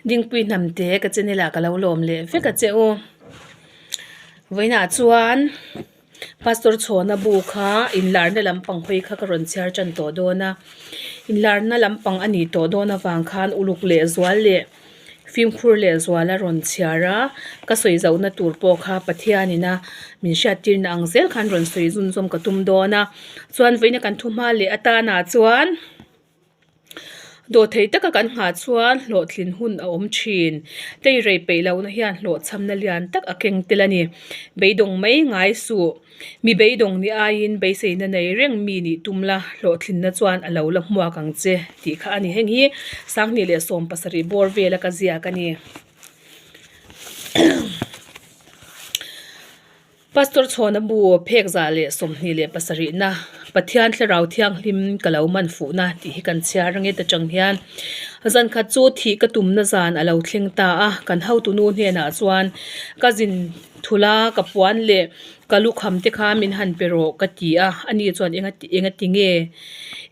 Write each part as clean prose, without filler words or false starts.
Dingpui hnamte ka channel ah ka lo lawm leh vek a che u. Vawiinah chuan Pastor Chhawna bu kha inlarna lampang hawi kha ka rawn chhiar tan tawh dawn a. Inlarna lampang a nih tawh dawn avang khan uluk leh zual leh fimkhur leh zual a rawn chhiar a. Ka sawi zohna tur pawh kha Pathianin a min hriattirna ang zel khan rawn sawi zun zawm ka tum dawn a. Chuan vawiina kan thu hma leh atanah chuan. Dawhthei taka kan nghah chuan hlawhtlin hun a awm thin. Teirei peih lohna hian hlawhchhamna lian tak a keng tel a ni. Beidawng mai ngai suh. Mi beidawng ni aiin beiseina nei reng mi nih tum la, hlawhtlinna chuan a lo la hmuak ang che tih kha a ni. Heng hi 2017 bawr vela ka ziak a ni. Pastor Chhawna bu phek 127 na Pathian Thlarau Thianghlim ka lo man fuhna tih hi kan chhiar ang e ta chang hian zan khat chu thih ka tumna zan a lo thleng ta a, kan hotunu hnenah chuan ka zin thula ka puan leh ka lukham te kha min han pe rawh ka ti a, ani chuan enga enga ti nge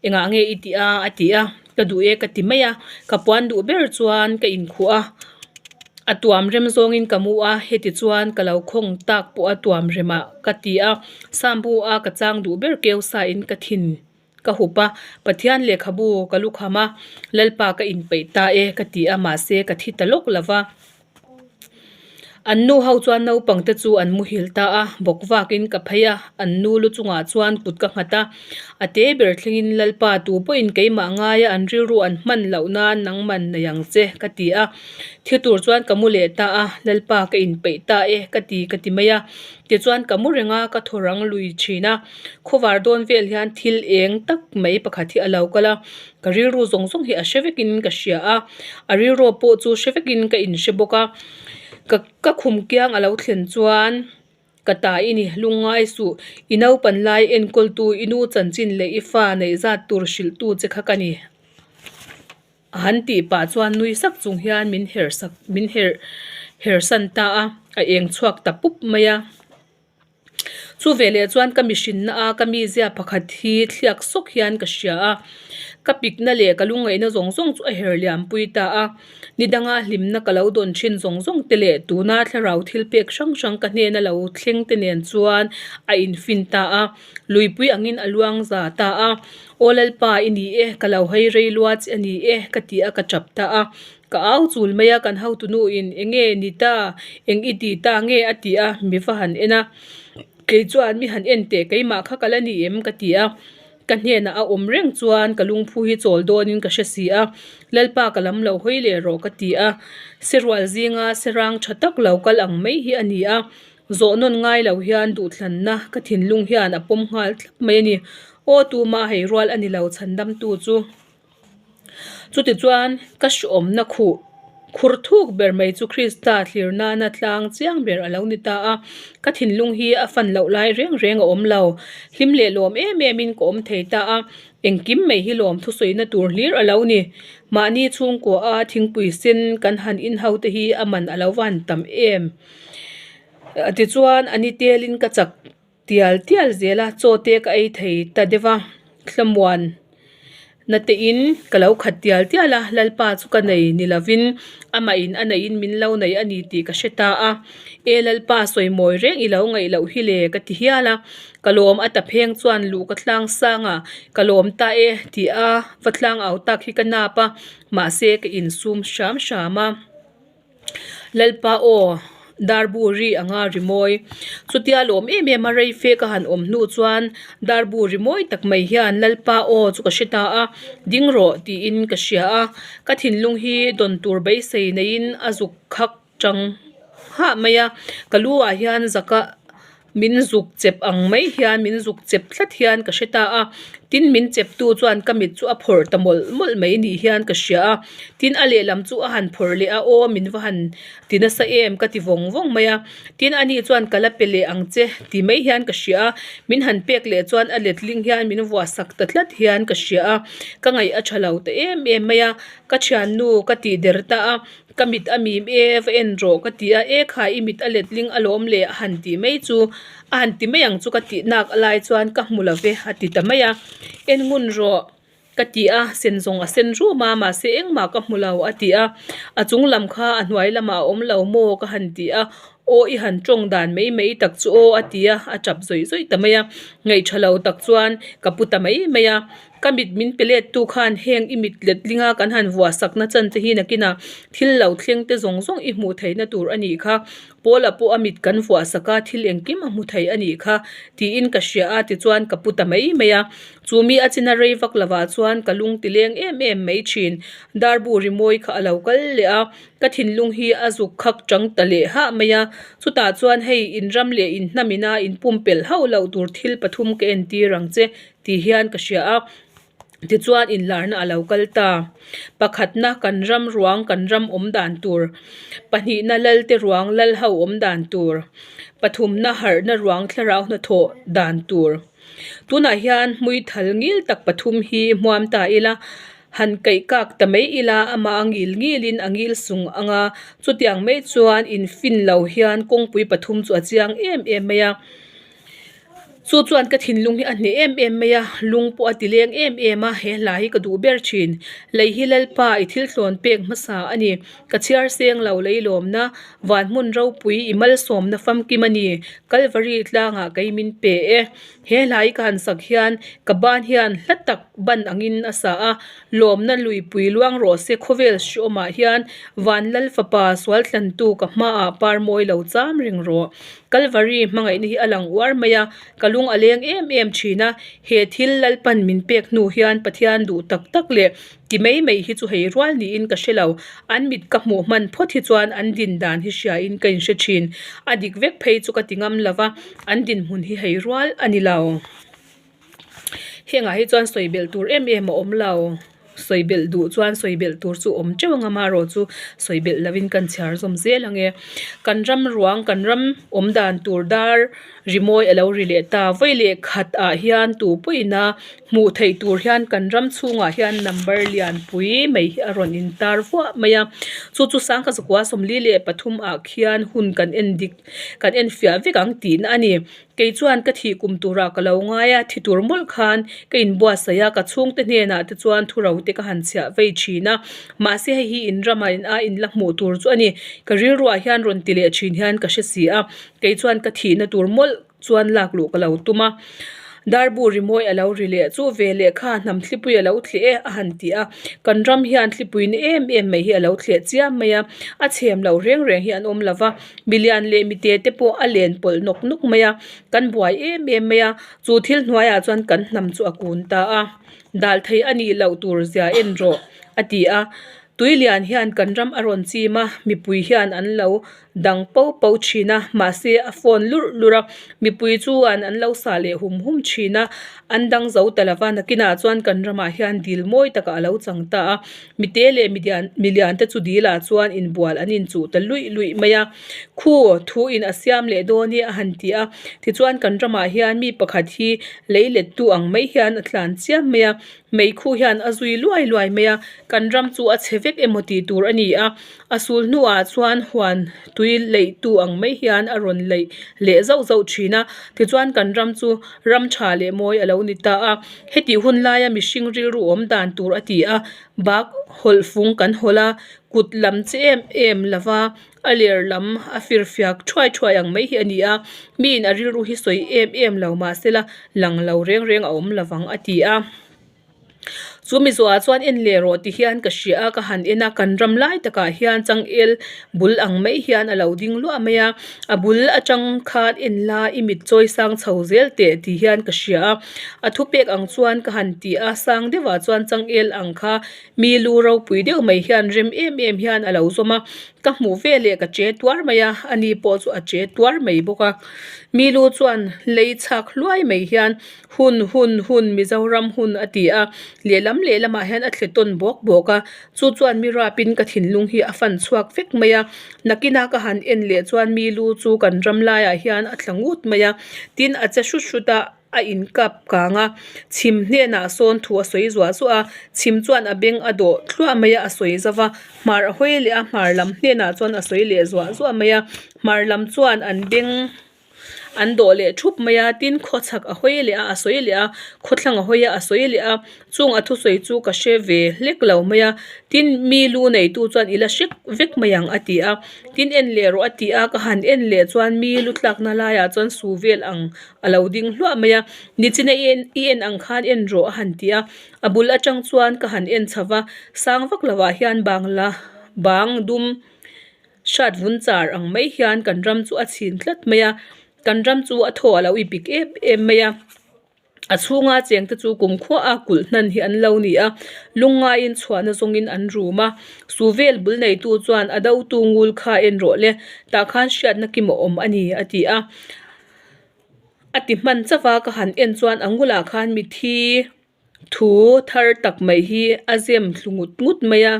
engah nge i tih a a ti a, ka duh e ka ti mai a, ka puan duh ber chuan ka inkhuh a. A tuam rem zawngin ka mu a, heti chuan ka lo khawng tak pawh a tuam remah ka ti a, Sambu a ka chang duh ber keu sa in ka thin ka hup a, Pathian lehkhabu ka lukham a, Lalpa ka inpeih ta e ka ti a, mahse ka thi ta lawk lo va. An nu ho chuan naupang te chu an muhil ta a, bawk vakin ka phei a, an nu lu chungah chuan kut ka nghat a, A te ber thlengin Lalpa tu pawhin keimah ngaia an rilru an hman loh nan nangman nei ang che ka ti a. Thi tur chuan ka mu leh ta a, Lalpa ka inpeih ta e ka ti ka ti mai a. Tichuan ka mu reng a, ka thaw rang lui thin a. Khawvar dawn vel hian thil eng tak mai pakhat hi a lo kal a, ka rilru zawng zawng hi a hre vekin ka hria a, a rilru pawh chu hre vekin ka inhre bawk a. Ka ka khum kiang a lo thlen chuan. Ka ta i ni, lungngai suh. I naupan lai enkawltu, i nu chanchin leh i fa neih zat tur hrilhtu che kha ka ni. A han tih pah chuan nui sak chung hian min her sak, min her her san ta a, a eng chhuak ta pup mai a. Chu veleh chuan ka mihrinna a ka mizia pakhat hi thliak sawk hian ka hria a, ka pikna leh ka lungngaihna zawng zawng chu a her liam pui ta a. Ni danga hlimna ka lo dawn thin zawng zawng te leh tuna thlarau thil pek hrang hrang ka hnena lo thleng te nen chuan a infin ta a, luipui angin a luang za ta a. Aw Lalpa i ni e, ka lo hei rei lua che a ni e, ka ti a ka tap ta a. Ka au chul mai a, kan hotunu in enge ni ta, eng i ti ta nge a ti a, mi va han en a. Kei chuan mi han en teh keimah kha ka la ni em ka ti a. Ka hnenah a awm reng chuan ka lungphu hi chawl dawnin ka hre si a, Lalpa ka lam lo hawi leh rawh ka ti a. Serual zinga serang tha tak lo kal ang mai hi a ni a, zawh nawn ngai lo hian duhthlanna ka thinlung hian a pawm nghal thlap mai a ni. Aw tuma hei rual a ni lo chhandamtu chu. Chutichuan, ka hreawmna khuh khur thuk ber mai chu Krista thlir nana tlang chiang ber a lo ni ta a. Ka thinlung hi a fan loh lai reng reng a awm lo. Hlim leh lawm em emin ka awm thei ta a. Engkim mai hi lawm thusawina tur hlir a lo ni. Mahni chhungkua a thingpui sen kan han inhau te hi a man a lo van tam em. Tichuan, a ni telin ka chak. Tial tial zel a, chaw te ka ei thei ta deuh a, thlamuan na te in ka lo khat tial tial a, Lalpa chu ka nei ni lovin amah in a neihin min lo nei a ni tih ka hre ta a, E Lalpa sawi mawi reng i lo ngaih loh hi le ka ti hial a, ka lawm a ta pheng chuan luh ka tlang sang a, ka lawm ta e tih a va tlang au tak hi ka nap a, mahse ka insum hram hram a. Lalpa aw, darbu ri anga rimawi. Chutia lawm em em a rei fe ka han awm hnu chuan darbu rimawi tak mai hian Lalpa aw chu ka hre ta a, ding rawh tiin ka hria a. Ka thinlung hi dawn tur beisei neiin a zuk khak chang hah mai a, ka lu ah hian zaka Min zuk chep ang mai hian min zuk chep tlat hian ka hre ta a, tin min cheptu chuan ka mit chu a phawrh ta mawlh mawlh mai ni hian ka hria a, tin a lehlam chu a han phawrh leh a, aw min va han ti nasa em ka ti vawng vawng mai a, tin ani chuan ka la pe leh ang che ti mai hian ka hria a, min han pek leh chuan a letling hian min vuah sak ta tlat hian ka hria a, ka ngaih a tha lo ta em em mai a, ka thiannu ka tih der ta a. Ka mit a mim e, va en rawh ka ti a, e kha i mit a letling alawm le a han tih mai chu, a han ti mai ang chu ka tih nak lai chuan ka hmu lo ve a ti ta mai a, en ngun rawh. Ka ti a, sen zawng a sen rum a, mahse engmah ka hmu lo a ti a. A chung lam kha a hnuai lamah a awm lo maw ka han ti a, aw i han tawng dan mai mai tak chu aw a ti a, a tap zawih zawih ta mai a. Ngaihṭha lo tak chuan ka pu ta mai mai a. Ka mit min pe let tu khan heng i mit letlinga kan han vuah sakna chan che hi nakinah thil lo thleng te zawng zawng i hmuh theihna tur a nih kha. Paula pawh a mit kan vuah sak a, thil engkim a hmu thei a nih kha tiin ka hria a tichuan ka pu ta mai mai a. Chu mi a china rei vak lovah chuan ka lung ti leng em em mai thin. Darbu rimawi kha a lo kal leh a, ka thinlung hi a zuk khak chang ta leh hah mai a. Chutah chuan hei inram leh inhnamina inpumpelh hauh loh tur thil pathum ka entir ang che tih hian ka hria a, tichuan inlarna a lo kal ta. Pakhatna kan ram ruang kan ram awm dan tur, pahnihna lalte ruang lal ho awm dan tur, pathumna harhna ruang thlarau hnathawh dan tur. Tunah hian hmuithal ngil tak pathum hi hmuam ta ila, han kaih kak ta mai ila amah a ngil ngilin a ngil sung ang a, chutiang mai chuan infin lo hian kawngpui pathum chu a chiang em em mai a. Chu chuan ka thinlung hi a hneh em em mai a, lung pawh a ti leng em em a, he hla hi ka duh ber thin. Lei hi Lalpa i thil thlawn pek hmasa a ni. Ka chhiar seng lo leilawmna, van hmun ropui i malsawmna famkim a ni. Kalvari tlangah kei min pe e. He hla hi ka han sak hian ka ban hian hla tak ban angin a sa a, lawmna luipui luang rawh se khawvel hriawmah hian van Lal fapa sual tlantu ka hmaah par mawi lo cham reng rawh. Kalvari hmangaihna hi a lang uar mai a, ka lung a leng em em thin a, he thil Lalpan min pek hnu hian Pathian duh tak tak leh ti mai mai hi chu hei rual niin ka hre lo, an mit ka hmuh hman phawt hi chuan an din dan hi hria in ka inhre thin, a dik vek phei chu ka ti ngam lo va, an dinhmun hi hei rual a ni lo. Hengah hi chuan sawi belh tur em em a awm lo, sawi belh duh chuan sawi belh tur chu awm teuh ang a amaherawh chu sawi belh lovin kan chhiar zawm zel ang e. Kan ram ruang kan ram awm dan tur dar rimawi a lo ri leh ta, vawi leh khat ah hian tu pawhin a hmuh theih tur hian kan ram chhungah hian number lian pui mai hi a rawn in tar vuah mai a, chu chu sangha zakua 43 ah khian hun kan en dik kan en fiah vek ang tihna a ni. Kei chuan ka thih kum turah ka lo ngai a, thi tur mawlh khan ka inbuatsaih a, ka chhungte hnenah te chuan thuro te ka han chhiah vei thin a, mahse hei hi in ramah in a inla hmuh tur chu a ni, ka rilruah hian rawn ti leh thin hian ka hre si a, kei chuan ka thihna tur mawlh chuan lak luh ka lo tum a. Darbu rimawi a lo ri leh chu ve leh kha hnam thlipui a lo thleh e a han ti a, kan ram hian thlipui na em em mai hi a lo thleh chiam mai a, a chhem lo reng reng hi an awm lo va. Milian leh mite te pawh a len pawlh nawk nawk mai a, kan buai em em mai a, chu thil hnuaiah chuan kan hnam chu a kun ta a, dal thei a nih loh tur zia en rawh a ti a, tui lian hian kan ram a rawn chim a, mipui hian an lo dang po po thin a, mahse a phone lurh lurh a, mipui chuan an lo sah leh hum hum thin a, an dang zo ta lova, nakinah chuan kan ramah hian dil mawi takah a lo chang ta a. Mite leh midian milian te chu dil ah chuan inbual an inchuh ta luih luih mai a, Khu, thu in a siam leh dawn hi a han ti a, tichuan kan ramah hian mi pakhat hi lei let tu ang mai hian a tlan chiam mai a, meikhu hian a zui luai luai mai a, kan ram chu a chhe vek emaw tih tur a ni a, a sul hnuah chuan huan tui leih tu ang mai hian a rawn leih leh zauh zauh thin a, tichuan kan ram chu ram tha leh mawi a lo ni ta a. Hetih hun laia mihring rilru awm dan tur a ti a, bak hawlh fung kan hawlh a, kut lam che em em lova a ler lam a firfiak thuai thuai ang mai hi a ni a, miin a rilru hi sawi em em lo mahsela lang lo reng reng a awm lovang a ti a. Chu mizuah chuan en leh rawh ti hian ka hria a, ka han en a, kan ram lai takah hian changel bul ang mai hian a lo ding luah mai a, a bul atang khan en la i mit chawi sang chho zel teh ti hian ka hria a. A thupek ang chuan ka han ti a, sang deuhah chuan changel ang kha mi lu ropui deuh mai hian rem em em hian a lo zawm a, ka hmuh veleh ka che tuar mai a, ani pawh chu a che tuar mai bawk a. Mi lu chuan lei chhak hluai mai hian hun hun hun Mizoram hun a ti a, lehlam lehlamah hian a thle tawn bawk bawk a, chu chuan mi rapin ka thinlung hi a fan chhuak vek mai a, nakina ka han en leh chuan mi lu chu kan ram laiah hian a tla ngut mai a, tin a che hrut hrut a. a inkap kang a, chhim hnenah sawn thu a sawi zuah zuah a, chhim chuan a beng a dawh thluah mai a, a sawi zauh a, hmar a hawi leh a, hmar lam hnenah chuan a sawi leh zuah zuah mai a, hmar lam chuan an beng. An dawh leh thup mai a, tin khawchhak a hawi leh a, a sawi leh a, khawthlang a hawi a, a sawi leh a, chung a thusawi chu ka hre ve hlek lo mai a, tin mi lu neitu chuan i la hrek vek mai ang a ti a, tin en leh rawh a ti a, ka han en leh chuan mi lu tlakna laiah chuan su vel ang a lo ding hluah mai a, nichina i en i en ang khan en rawh a han ti a, a bul atang chuan ka han en chho va, sang vak lovah hian bangla bang dum. Hrat vun char ang mai hian kan ram chu a chhin tlat mai a, kan ram chu a thaw a lo ipik em em mai a, a chhunga cheng te chu kumkhua a kulh hnan hi an lo ni a, lungngaiin chhuahna zawngin an rum a, su vel bul neitu chuan a dotu ngul kha en rawh le, tah khan hriatna kim a awm a ni a ti a, a ti hman chauh a ka han en chuan a ngulah khan mithi thu thar tak mai hi a zem thlu ngut ngut mai a.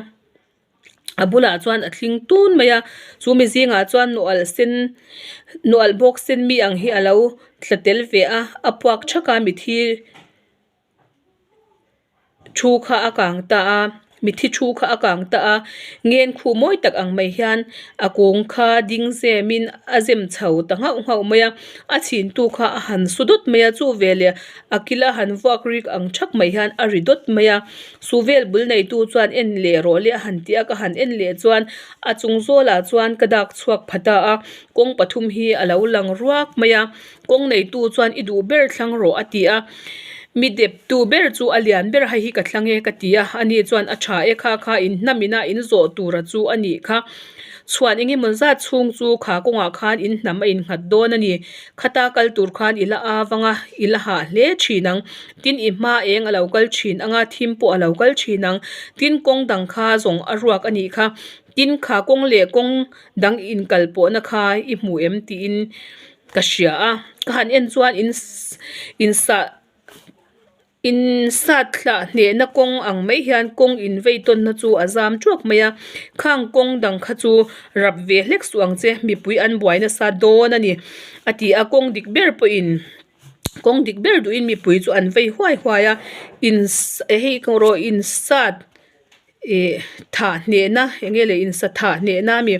A bulah chuan a thling tun mai a chu mi zingah chuan nawalh sen nawalh bawk sen mi ang hi a lo tla tel ve a a puak thak a mithi thu kha a kang ta a mithi thu kha a kang ta a ngen khuh mawi tak ang mai hian a kung kha ding zem in a zem chho ta nghauh nghauh mai a a chhin tu kha a han su dawt mai a chu veleh a kil a han vuak rik ang thak mai hian a ri dawt mai a. Su vel bul neitu chuan en leh rawh le a han ti a, ka han en leh chuan a chung zawlah chuan ka dak chhuak pha ta a, kawng pathum hi a lo lang ruak mai a, kawng neitu chuan i duh ber thlang rawh a ti a, mi dep tu ber chu a lian ber hei hi ka thlang e ka ti a, ani chuan a tha e kha kha in hnam ina in zawh tura chu a nih kha, chhuan eng emaw zat chhung chu kha kawngah khan in hnam a innghat dawn a ni, khata kal tur khan i la av ang a, i la hah hle thin ang. Tin i hma eng a lo kal thin ang a, thim pawh a lo kal thin ang. Tin kawng dang kha zawng a ruak a nih kha. Tin kha kawng leh kawng dang inkal pawhna kha i hmu em tiin ka hria a. Ka han en chuan in insah insat thlah hnehna kawng ang mai hian kawng invei tawnna chu a zam thuak mai a. Khang kawng dang kha chu rap ve hlek suh ang che mipui an buai nasa dawn a ni a ti a kawng dik ber pawhin. Kawng dik ber duhin mipui chu an vei huai huai a in hei erawh insat ih thah hnehna eng nge le insa thah hnehna a mi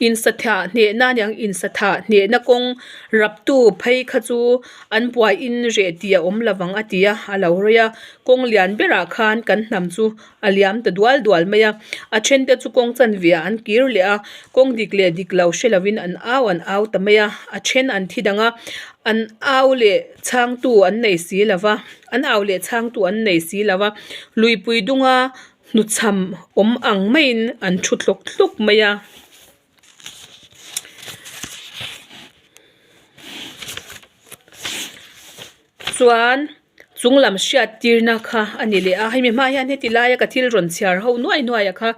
insa thah hnehna a niang insa thah hnehna kawng raptu phei kha chu an buaiin reh tih a awm lo vang a ti a a lo rei a kawng lian berah khan kan hnam chu a liam ta dual dual mai a a then te chu kawng chanve ah an kir leh a kawng dik leh dik lo hre lovin an au an au ta mai a a then an thi dang a an au leh chhang tu an nei si lo va an au leh chhang tu an nei si lo va luipui dunga hnuchham awm ang maiin an thu tlawk tlawk mai a. Chuan chung lam hriat tirna kha a ni leh a hemi hma hian heti laia ka thil rawn chhiar ho nuai nuai a kha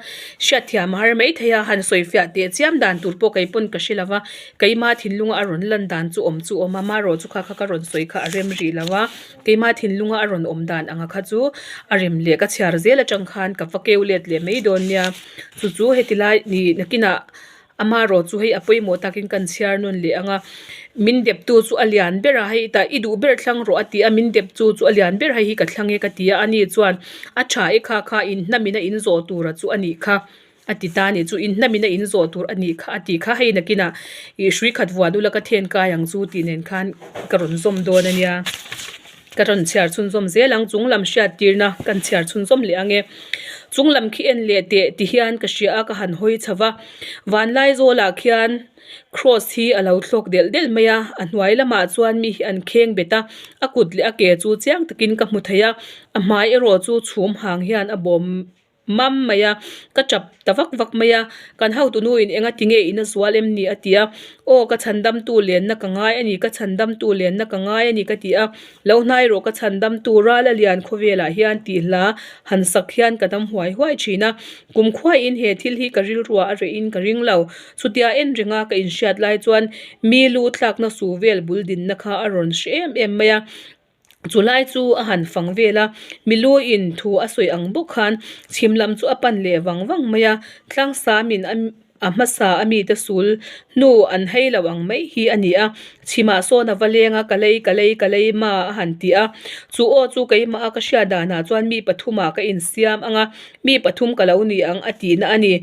hriatthiam a har mai thei a han sawi fiah teh chiam dan tur pawh kei pawn ka hre lo va keima thinlunga a rawn lan dan chu awm chu awm a marawh chu kha kha ka rawn sawi kha a rem rih lo a keima thinlunga a rawn awm dan anga kha chu a rem leh ka chhiar zel atang khan ka va keu let leh mai dawn nia chu chu heti lai ni nakinah. Amarawh chu hei a pawimawh takin kan chhiar nawn leh ang a, min deptu chu a lian ber a, hei tah i duh ber thlang rawh a ti a, min deptu chu a lian ber hei hi ka thlang e ka ti a, ani chuan a tha e kha kha in hnamina in zawh tura chu a nih kha a ti ta a nih chu, in hnamina in zawh tur a nih kha a tih kha hei nakinah ih hrui khat vuan ula ka then kai ang chu tih nen khan ka rawn zawm dawn a nia. Ka rawn chhiar chhunzawm zel ang, chung lam hriat tirna kan chhiar chhunzawm leh ang e. Chung lam khi en leh teh ti hian ka hria a, ka han hawi chho va. Vanlai zawlah khian cross hi a lo thlawk delh delh mai a, a hnuai lamah chuan mi hi an kheng bet a, a kut leh a ke chu chiang takin ka hmu thei a, a hmai erawh chu chhum hang hian a bawm Mam mai a, ka tap ta vak vak mai a, kan hotunuin enga tinge in a zual em ni a ti a, aw ka chhandamtu lenna ka ngai a ni, ka chhandamtu lenna ka ngai a ni ka ti a, lo hnai rawh ka chhandamtu ral a lian khawvelah hian tih hla han sak hian ka dam huai huai thin a, kumkhuaiin he thil hi ka rilruah a reh in ka ring lo, chutia en ringa ka inhriat lai chuan mi lu thlakna su vel bul dinna kha a rawn hre em em mai a. Chu lai chu a han fang vel a, milu in thu a sawi ang bawk khan chhim lam chu a pan leh vang vang mai a, tlangsam in a. A hmasa a mite sul hnu an hei lo ang mai hi a ni a. Chhimah sawn a va leng a, ka lei, ka lei, ka lei ma a han ti a. Chu aw chu keimah a ka hriat danah chuan mi pathumah ka insiam ang a, mi pathum ka lo ni ang a tihna a ni.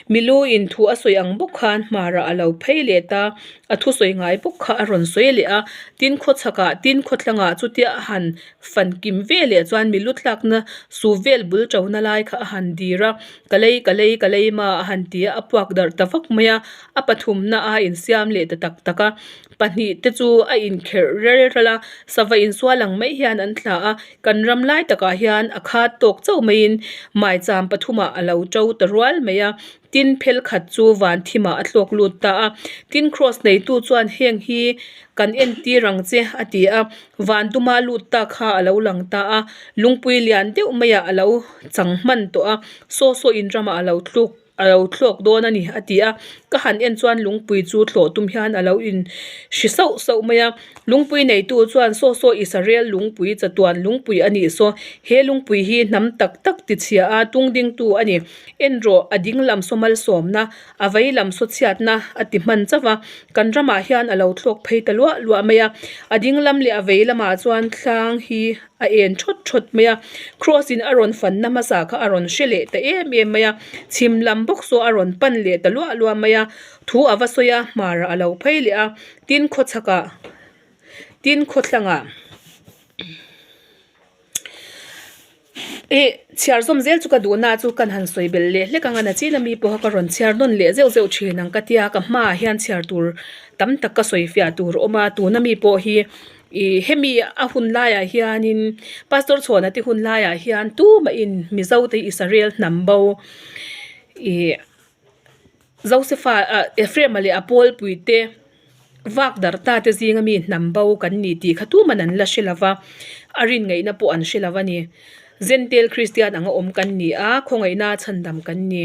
Milu in thu a sawi ang bawk khan hmarah a lo phei leh ta, a thusawi ngai bawk kha a rawn sawi leh a. Tin khawchhakah, tin khawthlangah chutia a han fan kim ve leh chuan milu tlakna su vel bul ṭona lai kha a han dir a. Ka lei, ka lei, ka lei ma a han ti a, a puak darh ta vak mai a, a pathumna a insiam leh ta tak tak a, pahnih te chu a inkherh rel ral a, sava insual ang mai hian an thla a, kan ram lai takah hian a khat tawk chauh maiin maicham pathumah a lo to ta rual mai a, tin phel khat chu van thimah a thlawk lut ta a, tin kraws neitu chuan heng hi kan entir ang che a ti a. Van duma lut ta kha a lo lang ta a, lungpui lian deuh maiah a lo chang hman tawh a, saw saw in ramah a lo tluk a lo thlawk dawn a ni a ti a, ka han en chuan lungpui chu thlawh tum hian a lo in hri sauh sauh mai a, lungpui neitu chuan saw saw Israel lungpui chatuan lungpui a nih saw, he lungpui hi hnam tak tak ti chhia a tung dingtu a ni, en rawh a ding lam saw malsawmna A vei lam saw chhiatna a ti hman chauh a, kan ramah hian a lo thlawk phei ta luah luah mai a, a ding lam leh a vei lamah chuan tlang hi a en thawt thawt mai a, cross in a rawn fanna hmasa kha a rawn hre leh ta em em mai a, chhim lam bawk saw a rawn pan leh ta luah luah mai a, thu a va sawi a, hmarah a lo phei leh a, tin khawchhakah tin khawthlangah. Ih chhiar zawm zel chu ka duhna chu kan han sawi belh leh hlek ang a nachin ami pawha ka rawn chhiar nawn leh zeuh zeuh thin ang ka tia ka hmaah hian chhiar tur tam tak ka sawi fiah tur a awm a tuna mi pawh hi ih hemi a hun laiah hianin pastor chhuana te hun laiah hian tumahin mizo te Israel hnam bo ih Josefa ah Ephraim-a leh a pawlpui te vak darh ta te zinga mi hnam bo kan ni tih kha tuman an la hre lo va, a rin ngaihna pawh an hre lo a ni. Zentel Kristian anga awm kan ni a, khawngaihna chhandam kan ni.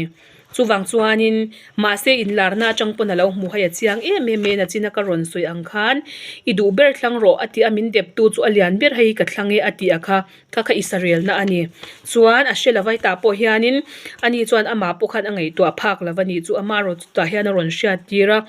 Chuvang chuanin mahse inlarna atang pawn a lo hmu hei a chiang em em mai a, nachina ka rawn sawi ang khan i duh ber thlang rawh a tih a, min deptu chu a lian ber hei ka thlang e a tih a kha. Kha kha Israel-na a ni. Chuan a hre lo va, hetah pawh hianin ani chuan amah pawh khan a ngaihtuah phak lo va ni chu ama erawh chutah hian a rawn hriat tir a,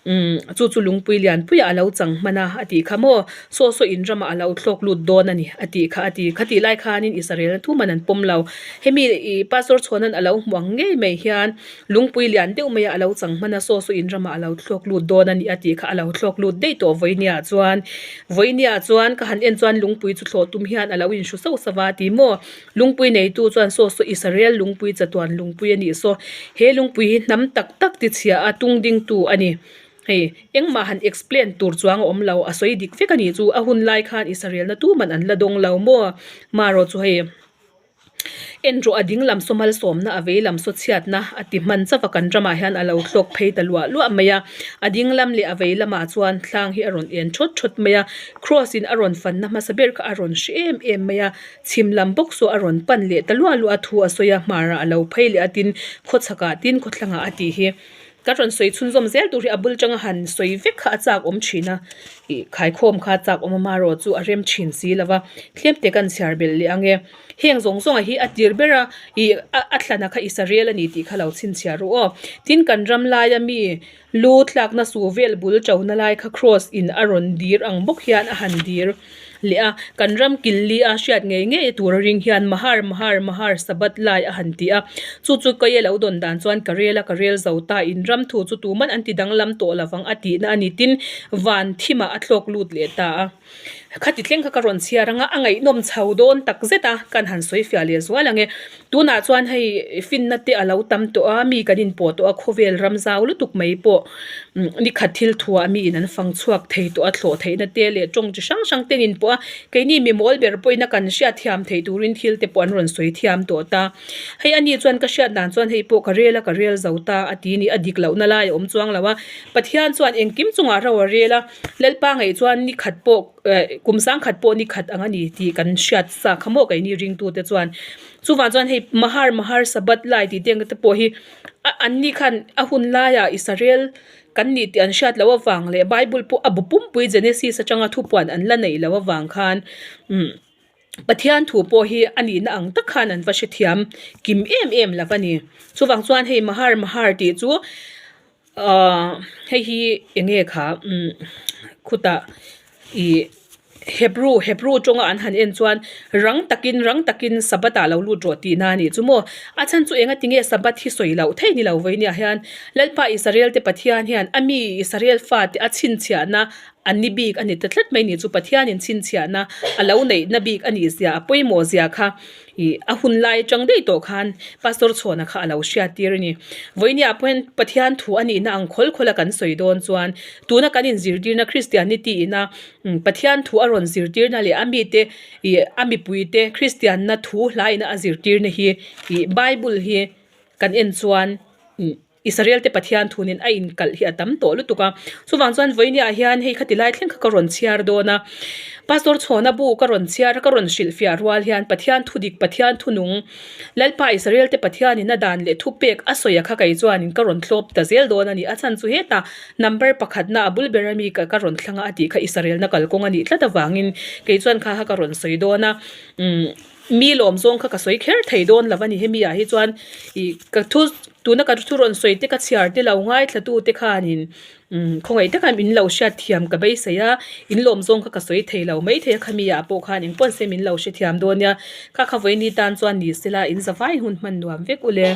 umm chu chu lungpui lianpuiah a lo chang hman a a tih kha maw saw saw in ramah a lo thlawk lut dawn a ni a tih kha a ti. Khatih lai khanin Israel-na thu man an pawm lo. Hemi ih Pastor Chhuanan a lo hmu ang ngei mai hian lungpui lian deuh maiah a lo chang hman a, saw saw in ramah a lo thlawk lut dawn a ni a tih kha a lo thlawk lut daih tawh vawinia chuan. Vawinia chuan ka han en chuan lungpui chu thlawh tum hian a lo inhru sauh sauh a ti maw? Lungpui neitu chuan saw saw Israel lungpui chatuan lungpui a nih saw. He lungpui hi hnam tak tak ti chhia a tung dingtu a ni. Hei engmah han explain tur chuang a awm lo a sawi dik vek a nih chu a hun lai khan Israel na tuman an la dawng lo maw? Marawh chu hei. En rawh a ding lam saw malsawmna a vei lam saw chhiatna a ti hman chauh a kan ramah hian a lo thlawk phei ta luah luah mai a a ding lam leh a vei lamah chuan thlang hi a rawn en thawt thawt mai a cross in a rawn fanna hmasa ber kha a rawn hre em em mai a chhim lam bawk saw a rawn pan leh ta luah luah a thu a sawi a hmarah a lo phei leh a tin khawchhakah tin khawthlangah a tih hi. Ka rawn sawi chhunzawm zel tur hi a bul tanga han sawi vek kha a chak awm thin a, ih khaikhawm kha a chak awm a marawh chu a rem thin si lo va, tlem te kan chhiar belh leh ang e. Heng zawng zawng ah hi a tir ber a, ih a thlana kha Israel a ni tih kha lo chhinchhiah ru aw. Tin kan ram laia mi lu tlakna su vel bul tona lai kha cross in a rawn dir ang bawk hian a han dir. leh a, kan ram kil li a hriat ngei ngei tur a ring hian Mahar Mahar Mahar Sabbath lai a han ti a, chu chu Kaia lo dawn dan chuan ka rel a ka rel zo ta in ram thu chu tuman an ti danglam tawh lovang a tihna a ni tin van thimah a thlawk lut leh ta a, khati thleng kha ka rawn chhiar anga a ngaihnawm chho dawn tak zet a kan han sawi fiah leh zual ang e, tunah chuan hei finna te a lo tam tawh a mi kan inpawh tawh a khawvel ram zau lutuk mai pawh. Nikhat thil thuah miin an fang chhuak thei tawh a, thlawh theihna te leh tawng chi hrang hrang te nin pawh a, keini mi mawl ber pawhin a kan hriat thiam theih turin thil te pawh an rawn sawi thiam tawh ta. Hei ani chuan ka hriat dan chuan hei pawh ka rel a, ka rel zo ta a ti ni, a dik lohna lai a awm chuang lo a. Pathian chuan engkim chungah ro a rel a, Lalpa ngaih chuan nikhat pawh kum sangkhat pawh nikhat ang a ni tih kan hriat sa kha maw keini ringtute chuan. Chuvang chuan hei Mahar Mahar Sabbath lai tih te ang te pawh hi A anni khan a hun laiah Israel kan nih tih an hriat loh avang leh Bible pawh a bu pumpui Genesis atanga thupuan an la neih loh avang khan umm Pathian thu pawh hi a nihna ang tak khan an va hrethiam kim em em lo a ni. Chuvang chuan hei Mahar Mahar tih chu. Ahh hei hi eng nge kha umm khutah ih Hebrew Hebrew tawnga an han en chuan rang takin rang takin Sabbath ah lo lut rawh tihna a nih chu maw. A chhan chu enga tinge Sabbath hi sawi loh theih ni lo vawinia hian Lalpa Israel te Pathian hian a mi Israel fate a chhinchhiahna a ni bik a ni ta tlat mai ni chu Pathianin chhinchhiahna a lo neihna bik a nih zia a pawimawh zia kha ih a hun lai atang daih tawh khan Pastor Chhuana kha a lo hriat tir a ni. Vawinia pawh hian Pathian thu a nihna ang khawl khawl a kan sawi dawn chuan tuna kan inzirtirna Christianity ina Pathian thu a rawn zirtirna leh a mite ih a mipuite Christianna thu hlaina a zirtirna hi ih Bible hi kan en chuan Israel te Pathian thunin a inkalh hi a tam tawh lutuk a, chuvang chuan vawinia hian hei khati lai thleng kha ka rawn chhiar dawn a, Pastor Chhawna bu ka rawn chhiar a ka rawn hrilhfiah rual hian Pathian thu dik Pathian thu nung Lalpa Israel te Pathianin a dan leh thupek a sawi a kha kei chuanin ka rawn thlawp ta zel dawn a ni, a chhan chu hetah number pakhatna a bul ber ami ka ka rawn thlang a a tih kha Israelna kalkawng a nih tlat avangin kei chuan kha kha ka rawn sawi dawn a umm. Mi lawm zawng kha ka sawi kher thei dawn lo a ni hemi ah hi chuan ih ka thu tuna ka thu rawn sawi te ka chhiar te lo ngaithla tu te khanin umm khawngaih taka min lo hriat thiam ka beisei a in lawm zawng kha ka sawi thei lo maithei a khami ah pawh khan engpawh se min lo hrethiam dawn nia kha kha vawiini tan chuan ni sela in zavai hun hman nuam vek ule.